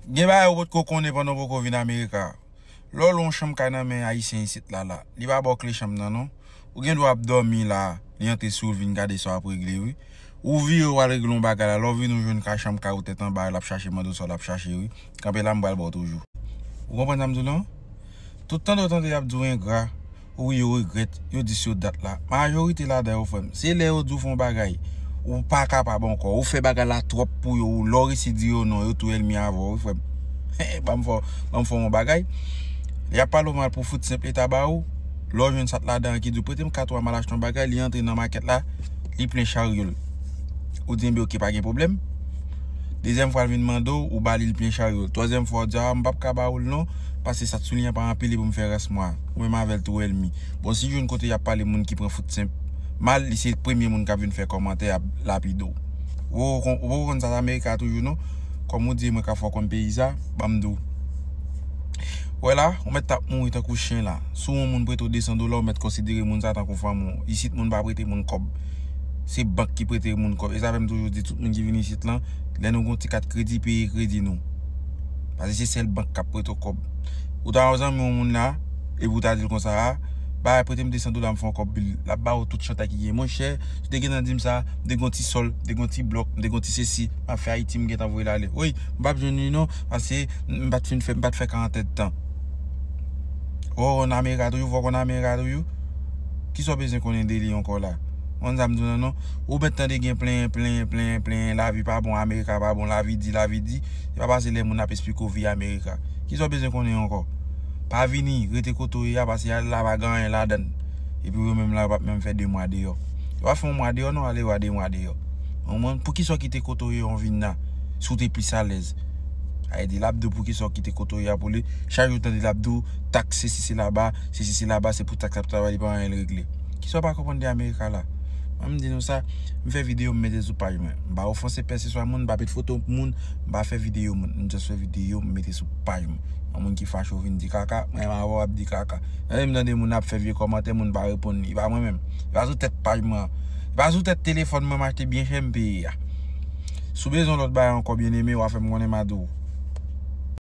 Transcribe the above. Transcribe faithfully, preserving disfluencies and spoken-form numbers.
Gen bagay ou potko konnen pandan w poko vin Amerika. Lè w lwe yon chanm kay nan men Ayisyen isit la la, li pa ba w kle chanm nan non. Ou gen dwa ap dòmi la, li antre sou ou, l vin gade sa w ap regle wi. Ou vire w al regle yon bagay la, lè w vini w jwenn kay chanm kay ou tèt anba, l ap chache mande w sa l ap chache wi. Kanpe la, m pral ba w toujou. Ou konprann sa m di w lan? Tout tande w tande y ap di w engra, wi, yo regrèt, yo di si yo dat la. Majorite ladan yo, frè m, se lè yo di w fè yon bagay, ou pa kapab ankò, ou fè bagay la twòp pou yo, lè w resi di yo non, yo tou ènmi avè w wi, frè m. Ban m fè, ban m fè w yon bagay. Y ap pale w mal pou fout senp leta ba ou, lè w jwenn sat ladan an ki di w prete m kat ou a, m al achte yon bagay, li antre nan makèt la, li plen charyo l. Ou di enben oke, pa gen pwoblèm. Dezyèm fwa l vin mande w, ou ba li, l plen charyo l. Twazyèm fwa w di a, m p ap ka ba ou l non, paske sat sou li an pa anpil, e pou m fè rès mwa. Ou menm avè l tou ènmi. Bon, si jwenn kote y ap pale moun ki pran fout senp mal, li se premye moun k ap vin fè kòmantè, ap lapide w. Ou poko konn sa Amerika toujou non. Kòm ou di mwen ka fè w konn peyi sa, ban m di w. Wè la, ou mèt t ap mouri tankou chen la. Si w yon moun prete w de san dola, ou mèt konsidere moun sa tankou fanmi w. Isit moun pa prete moun kòb. Se bank ki prete moun kòb. E sa fè m toujou di tout moun ki vin isit lan, lè nou gen yon ti kat kredi, peye kredi nou. Paske se sèl bank k ap prete w kòb. Ou ta yon zanmi yon moun la, epi ou ta di l konsa a, bay, prete m de san dola, m fè yon kòb bil. L ap ba ou tout chantay ki gen. Monchè, si w te gentan di m sa, m te gen yon ti sòl, m te gen yon ti blòk, m te gen yon ti sesi, m ap fè Ayiti, m gentan voye l ale. Wi, m p ap jwenn li non, paske m pa t fin fè, m pa t fè karant èdtan. Ou konn Amerika toujou, fò w konn Amerika toujou. Kisa w bezwen konnen de li ankò la? Ou konn sa m di w lan non? Ou mèt tande gen plen, plen, plen, plen, lavi pa bon, Amerika pa bon, lavi di, lavi di. Se pa pase lè moun ap esplike w vi Amerika. Kisa w bezwen konnen ankò? Pa vini, rete kote w ye a, paske la pa gen anyen ladan l. Epi yo menm la, yo p ap menm fè de mwa deyò. Yo pa fè yon mwa deyò non, ale yo a de mwa deyò. Ou konprann? Poukisa w kite kote w ye a, w vin la, si w te plis alèz? Sa vle di, l ap di w poukisa w kite kote w ye a pou li. Chak jou w tande l ap di w, taks sesi sela ba, sesi sela ba, se pou taks ap travay, li pa anyen l regle. Kisa w pa konprann de Amerika la? Mwen, m di nou sa, m fè videyo, m mete sou paj mwen. M pa ofanse pèseswa moun, m pa met foto moun, m pa fè videyo moun. M just fè videyo, m mete sou paj mwen. Yon moun ki fache w vin di kaka, mwen menm avè w ap di kaka. Lè m tande moun ap fè vye kòmantè, moun pa reponn li. E pa mwen menm. E pa sou tèt paj mwen. E pa sou tèt telefòn mwen m achte byen chè m peye a. Si w bezwen lòt bagay ankò, byeneme, w a fè m konnen m a di w.